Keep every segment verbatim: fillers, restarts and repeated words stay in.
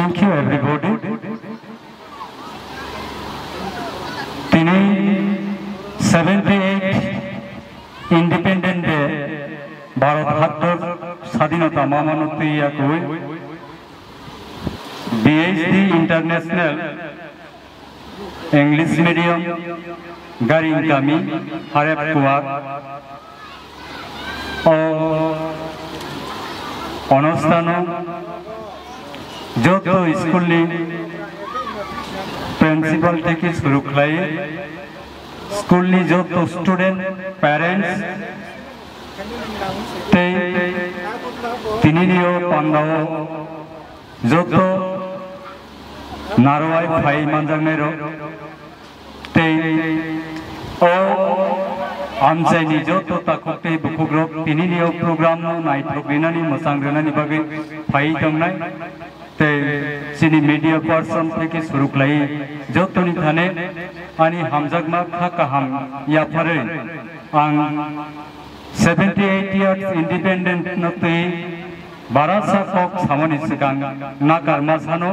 Thank you, everybody. Tini seventy eight Independent Day, Bharat Hator Sadhinota Mamano Twi Yakui, B H D International English Medium, Garing Kami, Harep Kuwar, o onustano joto school ni principal theke suru khlai, school ni joto student, parents, tei tinini o pandao joto narwai phai manjaknai rok, tei o amchaini joto takhuk tei bukhukrok tinini o program no naithok rinani, mwchang rinani bagwi phai tongnai, tei chini media person theke suru khlai jotoni thane ani hamjakma kha kaham yapharwi ang seventy eight years independent no twi barasa kok samani swkang nakarma sano.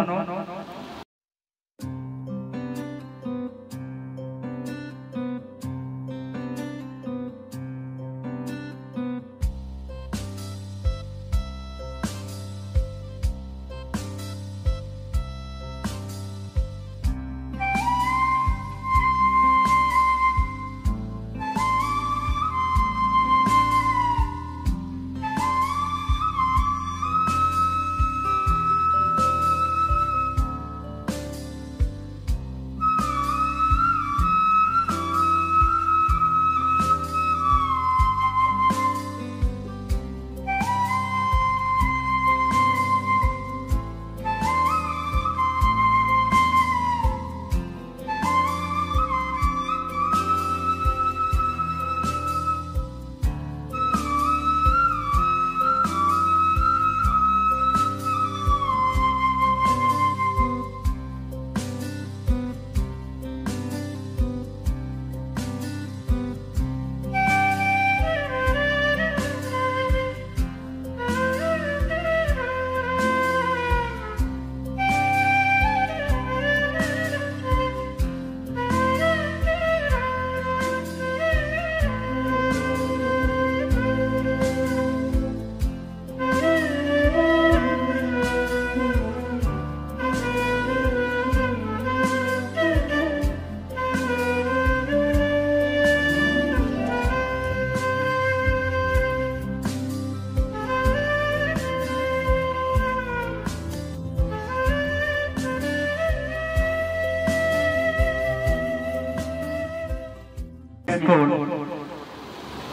School.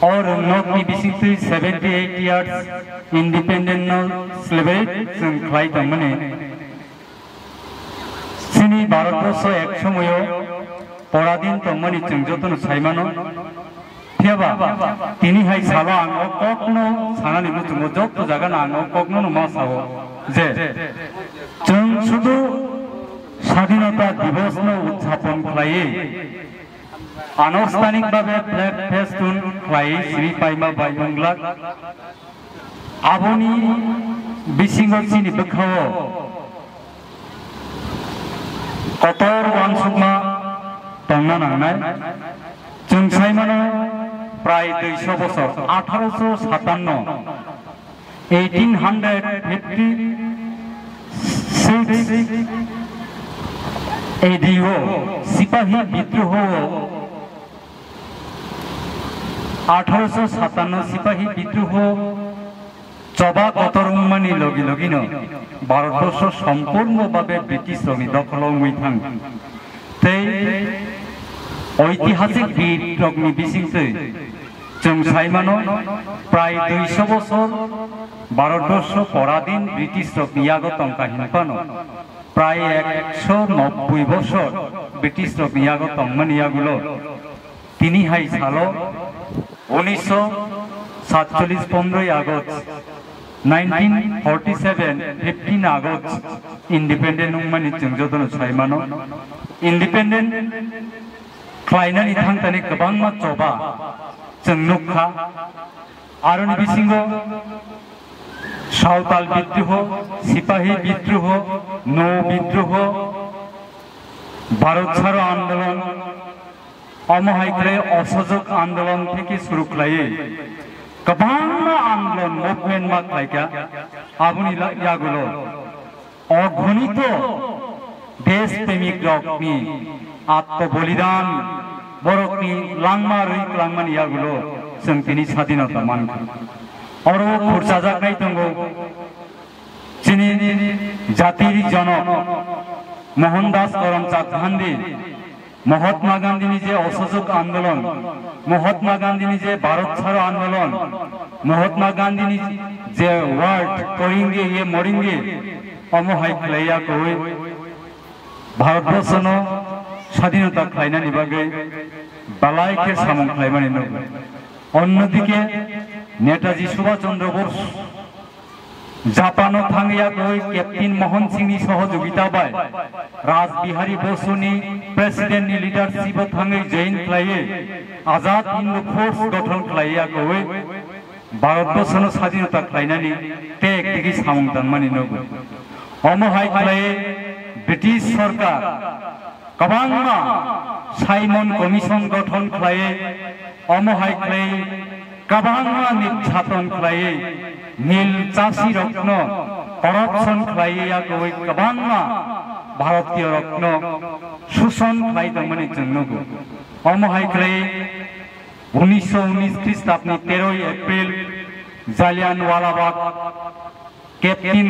O rwngnokni bisingtwi seventy eight years independent no celebrate chwng khlai tongmani. Chini Bharatborsho ek somoyo poradin tongmani chwng jotono saimano. Phiyaba tini hai salo ang o kokno sanani muchungo, jotto jagano ang o kokno no ma sao je chwng sudu Sadhinota Divos no utsapon khlaiwi, anusthanik babe flag festoon khlaiwi simi paima bai wng glak. Aboni bisingo chini bwkhao kotor uansukma tongna nangnai. Chwng saimano prai duiso bosor, atharo sho satanno, eighteen hundred fifty six A D o sipahi bidroho, atharo sho satanno sipahi bidroho choba kotor wngmani logi logino Bharatborsho sompurno babe British rokni dokholo wngwi thang. Tei oitihasik bir rokni bisingtwi chwng saimano prai duiso bosor Bharatborsho poradin British rokni yago tongkha hinphano prai ekso nobboi bosor British rokni yago tongmani yagulo tini hai salo unisho satcholish pondroi August, nineteen forty seven fifteen August independent wngmani chwng jotono saimano. Independent khlainani thangtani kwbangma choba chwng nukha. Aroni bisingo Sawtal bidroho, sipahi bidroho, nou bidroho, Bharat Chharo Andolon, omo hai khlai Asahajog Andolon theke suru khlaiwi kwbangma andolon movement ma khlaikha, aboni la-, yagulo ogonito desh premik rokni atmo bolidan, borokni langma rwi kwlangmani yagulo chwng tini sadinota mankha. Oro khurchajaknai tongo chini jatir jonok Mohandas Karamchand Gandhi, Mahatma Gandhini je Asahajog Andolon, Mahatma Gandhini je Bharat Chharo Andolon, Mahatma Gandhini je word "Karenge ye marenge", omo hai khlaiya koi Bharatborshono sadinota khlainani bagwi balai khe samung khlaimani nugo. Onnodike Netaji Subhash Chandra Bose Japano thangwi yakwi Captain Mohan Singhni sohojogita bai Raj Bihari Bosuni presidentni leadership-o thangwi join khlaiwi Azad Hindu Force gothon khlaiwi yakwi Bharatborshono sadinota khlainani tek digi samung tangmani nugo. Omo hai khlaiwi British sorkar kwbangma Simon Commission gothon khlaiwi, omo hai khlaiwi kwbangma nirjaton khlaiwi, mil chasi rokno corruption khlaiwi yakwi kwbangma Bharatiyo rokno suson khlai tongmani chwng nugo. Omo hai khlaiwi unisho unis Khristabni teroi April Jallianwala Bagh Captain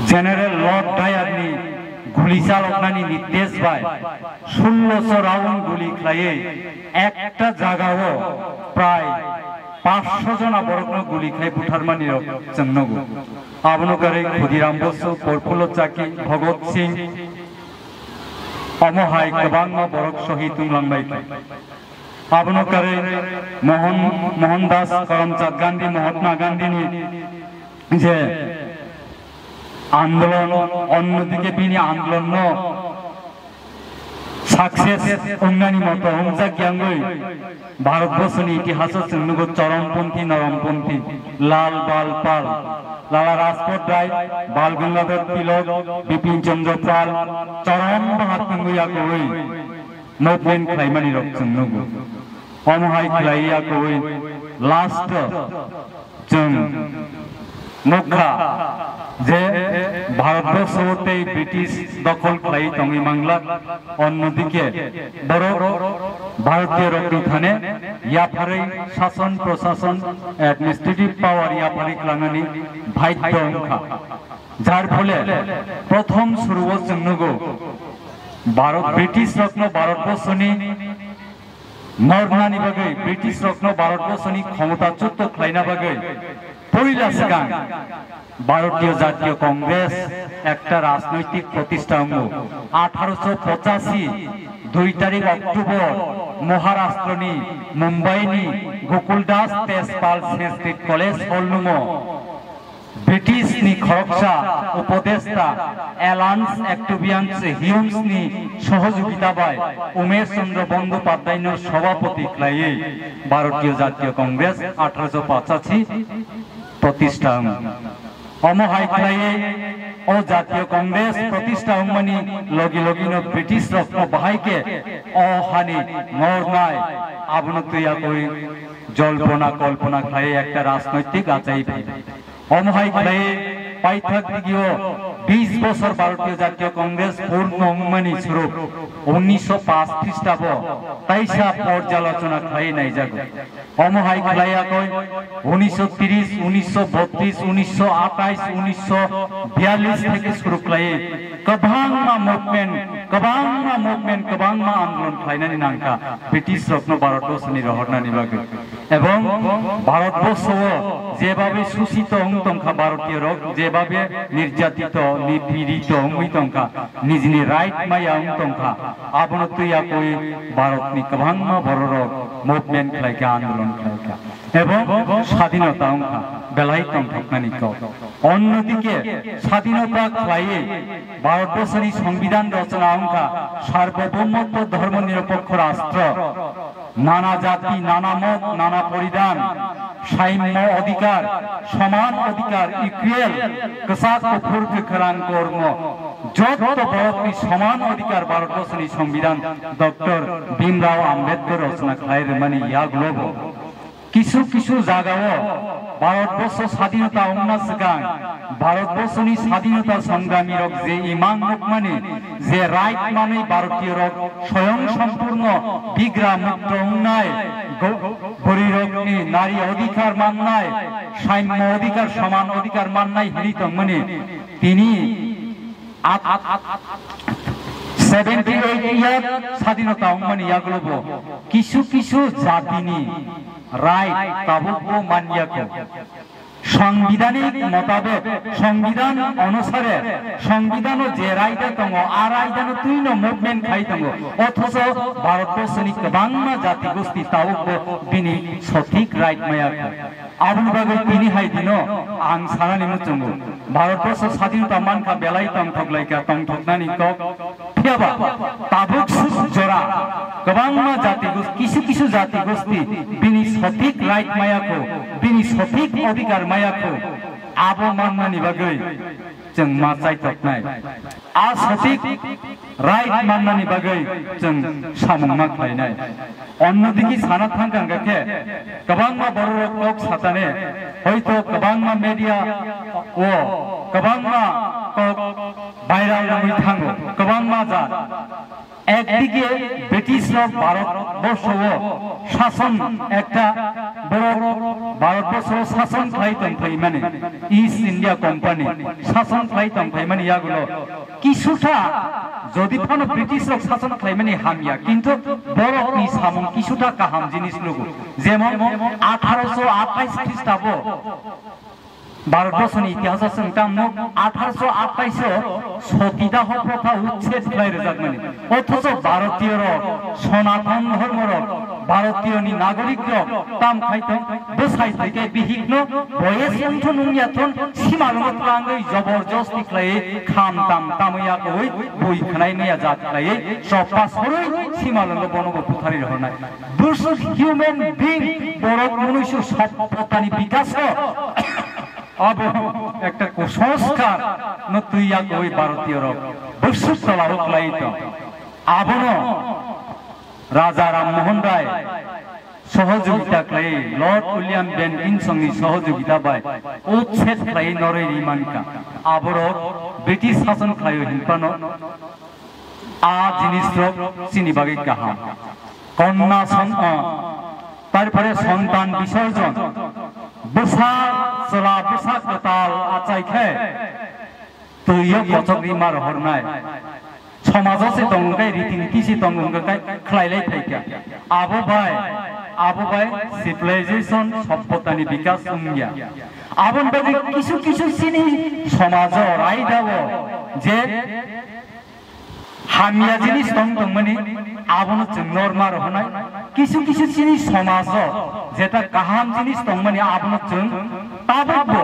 General Lord Dyer ni guli chaloknani nirdesh bai sulloso round guli khlaiwi ekta jagao prai paanch sho jona borokno guli khai butharmani rok chwng nugo. Abono karwi Khudiram Bosu, Prafulla Chaki, Bhagat Singh, omo hai kwbangma borok sohid wng langbaikha. Abono karwi Mohan, Mohandas Karamchand Gandhi, Mahatma Gandhini je andolon, onnodike bini andolonno success wngnani moto wngjak yangwi Bharatborsoni itihaso chwng nugo choronponthi, noronponthi, Lal Bal Pal, Lala Rajpat Rai, Bal Gangadhar Tilok, Bipin Chandra Pal, choron bahat wngwi yakwi movement khlaimani rok chwng nugo. Omo hai khlai yakwi last o chwng nukha je Bharatborsho tei British dokhol khlai tongwi manglak, onnodike borok Bharatiyo rokni thane yapharwi sason prosason, administrative power yapharwi klangnani baidhyo wngkha. Jar phole prothom suruo chwng nugo Bharat, British rokno Bharatborsho ni nornani bagwi, British rokno Bharatborsho ni khomota chutto khlaina bagwi poila swkang Bharatiyo Jatiyo Congress ekta rajnoitik protistha wngo. Atharo sho pochashi dui tarik October Maharashtra ni Mumbai ni Gokul Das Tejpal Sanskrit College hall numo British ni khoroksa upodesta Alans Octavianus Humes ni sohojogita bai Umesh Chandra Bandopadhyay no sobhapoti khlaiwi Bharatiyo Jatiyo Congress atharo sho pochashi protistha wng. Omo hai khlaiwi o Jatiyo Congress protistha wngmani logi logi no British rok no bahai khe o hani ngornai abono twi yakwi jolpona kolpona khlaiwi ekta rajnoitik achai phi. Omo hai khlai paithak digio bis bosor Bharatiyo Jatiyo Congress purno wngmani swrwk unnisho paanch Khristabo taisa porjalochona khlai naijago. Omo hai khlai yakoi unnisho tris, unnisho botris, unnisho atais, unnisho biyallis theke suru khlai kwbangma movement, kwbangma movement, kwbangma andolon khlainani nangkha British rokno Bharat borsoni rohornani bagwi. Ebong Bharatborsho o jebabe susito wng tongkha Bharatiyo rok, jebabe nirjatito, nipirito wngwi tongkha, nijini right maya wng tongkha, abono twi yakwi Bharatni kwbangma bororok movement khlaikha, andolon khlaikha. Ebong sadinota wngkha belai tongthoknani kok. Onnodike sadinota khlaiwi Bharatborsoni Songbidan rochona wngkha Sarbobhoumottw Dharma Nirapokho Rastro, nana jati, nana mot, nana poridan, saimyo odhikar, soman odhikar, equal, kwchak kuphur kwkhrang kormo, jotto borokni soman odhikar Bharatborsoni Songbidan Doctor Bhimrao Ambedkar rochona khlai rwmani yagulobo kisu kisu jagao Bharatborsho sadinota wngna swkang, Bharatborsoni sadinota songgramirok je imang nukmani, je right manwi Bharatiyorok soyong sompurno bigra mukto wngnai, go-, bwrwirokni nari odhikar mannai, saimyo odhikar, soman odhikar mannai hinwi tongmani, tini at, at, at, at, seventy eight year sadinota wngmani yagulobo kisu kisu jatini right tabukbo manyakho. Songbidanik motabek, songbidan onusare, songbidano je raida tongo, a raidano twino movement khai tongo. Othocho Bharatborsoni kwbangma jati gosti tabukbo bini sothik right mayakho. Aboni bagwi tini hai dino ang sanani muchungo, Bharatborsho sadinota mankha belai tongthok laikha, tongthoknani kok. Phiyaba tabuk suk jora kwbangma jati gos-, kisu kisu jati gosti bini sothik right mayakho, bini sothik odhikar mayakho, abo mannani bagwi chwng ma chaithoknai. A sothik right mannani bagwi chwng samung ma khlainai. Onnodigi sana thangkha hwnkhe kwbangma bororok kok satane, hoito kwbangma media o kwbangma kok viral wngwi thango, kwbangma jat. Ekdige British rok Bharat borsho o shason ekta borok Bharat borsho o shason khlai tongphaimani, East India Company shason khlai tongphaimani yagulo kisuta jodi phano British rok shason khlaimani hamya, kintu borokni samung kisuta kaham jinis nugo. Jemon atharo sho athais Khristabo Bharat borsoni itihaso chwng tamo atharo sho athais o soti daho protha uchched khlai rwjakmani. Othocho Bharatiyo rok, Sonaton dhormo rok, Bharatiyo ni nagorik rok tam khai tong, bwsai thwikhe bihikno boyes wngthun wngya thun simalwngo twlangwi joborjosti khlaiwi kham tam tamwi yakwi bui khwnai maya jat khlaiwi choppa sorwi simalwngo bonobo buthari rohornai. Bwswk human being, borok munuisu sobbhotani bikaso abo ekta kusanskar no twi yakwi Bharatiyo rok bwswk tola rok lai tong. Abono Raja Ram Mohan Rai sohojogita khlai, Lord William Benkinson ni sohojogita bai uchched khlai norwi ri mankha. Aborok British sason khlaio hinphano a jinis rok chini bagwi kaham. Konna son-, ah, tarpore sontan bisorjon, bwsa chwla bwsa kwtal achai khe twio kochok rima rohornai. Somajo se tongo khe, riti niti se tongo hwnkhe khe khlai lai phaikha. Abo bai, abo bai civilization, sobbhotani bikas wngya. Aboni bagwi kisu kisu chini somajo raidao je hamya jinis tong tongmani abono chwng norma rohonai. Kisu kisu chini somajo jeta kaham jinis tongmani abono chwng tabukbo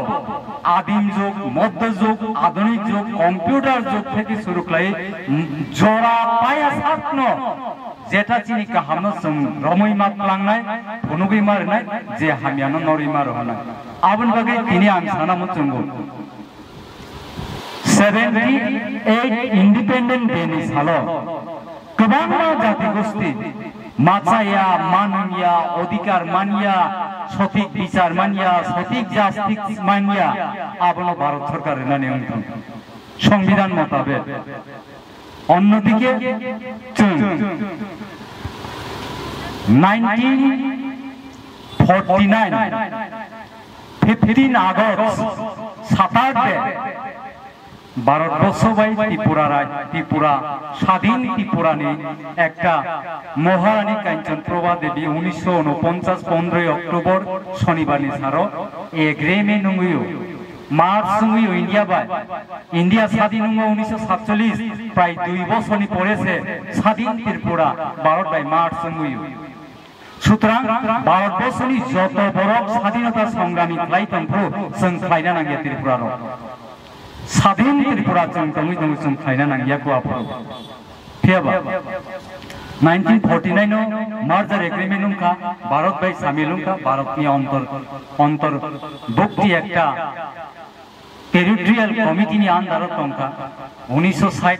adim jug, moddo jug, adunik jug, computer jug theke suru khlai, mm, jora paya sakno jeta chini kahamno chwng romwi ma tlangnai, phunugwi ma rwnai, je hamyano norwi ma rohonai. Aboni bagwi tini ang sana muchungo. Seventy eight Independent Day ni salo kwbangma jati gosti machaya, manungya, odhikar manya, sothik bichar manya, sothik justice manya, abono Bharat Sarkar rwnani wngthang. Songbidan motabek. Onnodike chwng nineteen forty nine, fifteen August, Saturday, Bharatborsho bai Tripura raj-, Tripura, Sadin Tripura ni ekta Maharani Kanchan Prabha Devi unisho unoponchas pondroi October Shonibar ni saro agreement wngwi o, March wngwi o India bai. India sadin wngo unisho satchollis, prai dui bosorni pore se Sadin Tripura Bharat bai March wngwi o. Sutrang, Bharatborsoni joto borok sadinota songrami khlai tongphuru, chwng khlaina nangya Tripura rok. Sadin Tripura chwng tongwi tongwi chwng khlaina nangya kua phuru. Phiyaba, nineteen forty-nine o merger agreement wngkha, Bharat bai samil wngkha, Bharatni ontor, ontor bukti ekta territorial committee ni under o tongkha. Unisho sait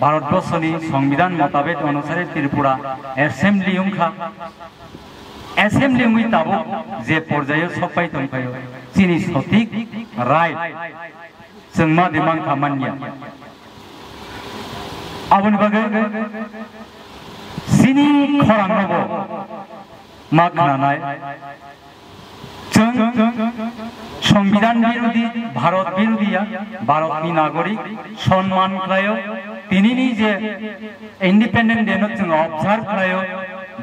Bharatborsoni Songbidan motabek onusare Tripura assembly wngkha. Assembly wngwi tabuk je porjaio sokpai tongphaio, chini sotik right chwng ma de mankha manya. Aboni bagwi chini khorangnobo ma khnanai. Chwng Songbidan birodhi, Bharat birodhi ya, Bharatni nagorik, sonman khlaio. Tinini je Independent Day no chwng observe khlaio,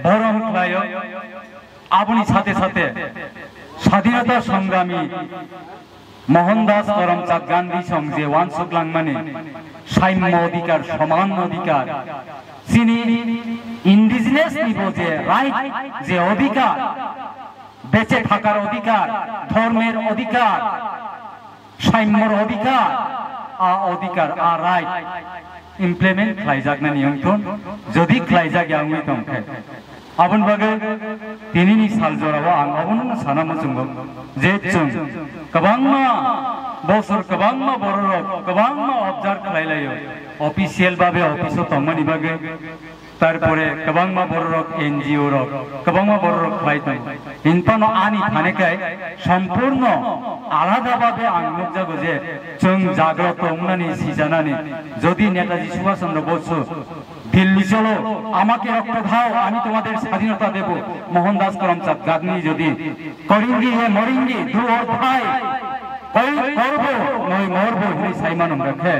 borom khlaio. Aboni sate sate Sadinota Songrami Mohandas Karamchand Gandhi song je uansuk langmani saimya odhikar, soman odhikar, chini indigenous ni bo je right, je odhikar, beche thakar odhikar, dhormer odhikar, saimyor odhikar, a odhikar, a right implement khlaijaknani wngthun, jodi khlaijak ya wngwi tongkhe. Aboni bagwi tinini sal jorao ang abono sana muchungo je chwng kwbangma bosor, kwbangma bororok, kwbangma observe khlai laio, official babe office o tongmani bagwi, tarpore kwbangma bororok N G O rok, kwbangma bororok khlai tongo. Hintano ani thane kai sompurno alada babe ang nukjago je chwng jagroto wngnani, sijanani, jodi Netaji Subhash Chandra Bosu Delhi চলো, আমাকে রক্ত দাও, আমি তোমাদের স্বাধীনতা দেব। মোহনদাস করমচাঁদ গান্ধী যদি করেঙ্গে ইয়ে মরেঙ্গে, do or die, কই করব, নয় মরব, হরি সাইমান রাখে।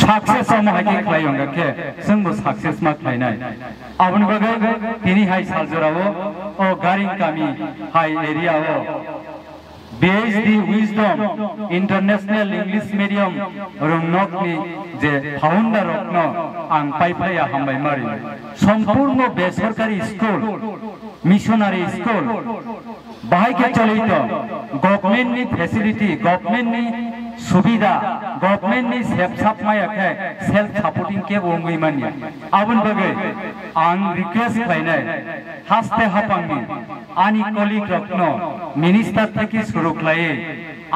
Success omo hai khe khlai wng khe, chwngbo success ma khlainai. Aboni bagwi tini hai saljorao, o Garing kami hai area o, B H D Wisdom International English Medium rwngnokni je founder rokno ang paiphlaiya hambai mari. Sompurno besorkari school, missionary school, bahai khe cholito, government ni facility, government ni subida, government ni sep sap maya khe self supporting kebo wngwi manya. Aboni bagwi ang request khlainai, haste hapangni ani colleague rokno minister theke suru khlaiwi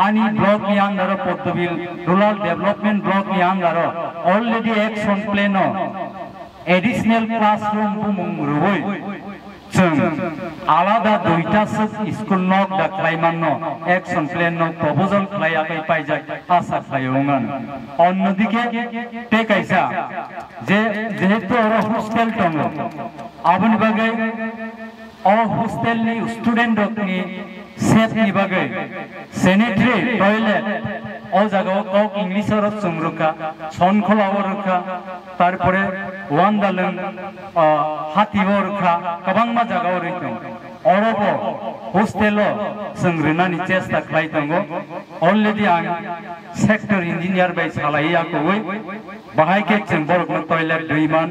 ani block ni under o Poddobil Rural Development Block ni under o already action plan o additional classroom bumung rwui chwng alada duita swk school nok da khlai manno action plan no proposal khlai akai paijak asa khlai wngan. Onnodike tei kaisa je jehetu oro hostel tongo, aboni bagwi o hostel ni student rokni sep ni bagwi sanitary toilet, o jaga o kok English oro chwng rwkha, sonkhola o rwkha, tarpore wandalwng, ah, hati o rwkha, kwbangma jaga o rwi tongo. Oro bo hostel o chwng rwnani chesta khlai tongo. Already ang sector engineer bai salai ya kubui, bahai khe chwng borokno toilet dui man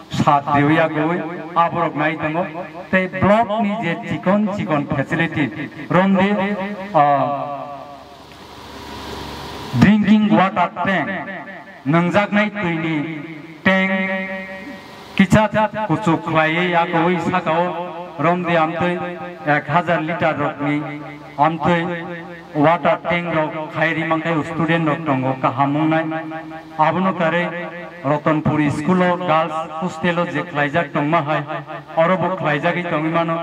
sat riwi agwi aborok nai tongo. Tei block ni je chikon chikon facility, romdi, ah, drinking water tank, nwngjaknai twini tank, kicha kuchuk khlaiwi agwi sakao romdi amtwi ek hazar litre rokni amtwi water tank rok khai ri mankhai student rok tongo kaham wngnai. Abono karwi Ratanpur school o girls hostel o je khlaijak tongma hai, oro bo khlaijagwi tongwi mano,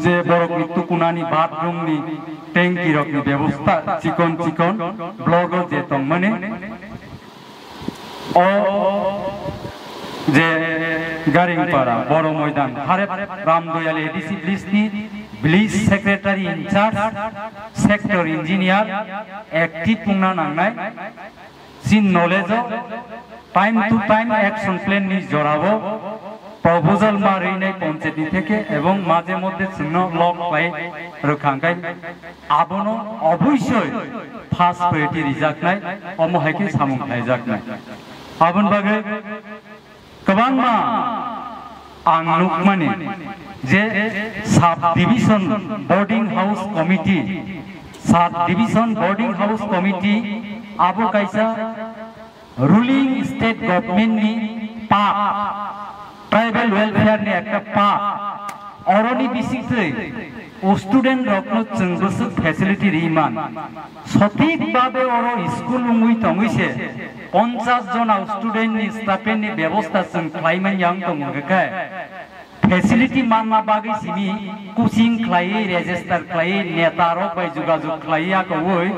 je borokni tukunani bathroom ni tanki rokni bebosta chikon chikon block o je tongmani. O je Garingpara, Boro Moidan, Harep Ramdoyal A D C village ni village secretary in charge, sector engineer, active wngna nangnai. Chin knowledge o time to time action plan ni jorao proposal ma rinai panchayat ni theke ebong maje moddhe chwngno lok khlai rwkha, hwnkhe abono oboisoi first priority rijaknai, omo hai khe samung khlaijaknai. Aboni bagwi kwbangma Ang nukmani je sub division boarding house committee, sub division boarding house committee abo kaisa ruling state government ni pak, tribal welfare ni ekta pak, oroni bisingtwi o student rokno chwng bwswk facility riman. Sothik babe oro school wngwi tongwi se ponchas jona student ni stipend ni bebosta chwng khlaiman yang tong wngkha khe. Facility manma bagwi simi coaching khlaiwi, register khlaiwi, neta rok bai jogajog khlaiwi akowi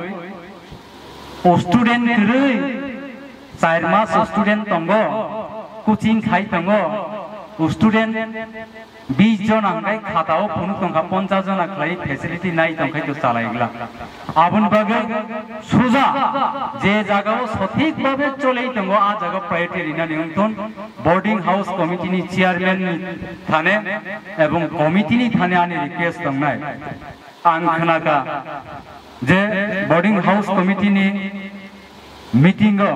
o student kwrwi char mas o student tongo, coaching khai tongo, o student bis jona hwnkhe khatao phunuk tongkha, ponchas jona khlai facility nai tongkhai to chalai gla. Aboni bagwi suja je jagao sothik babe cholei tongo, a jaga priority rinani wngthon. Boarding house committee ni chairman ni thane ebong committee ni thane ani request tongnai. Ang khnakha je boarding house committee ni meeting o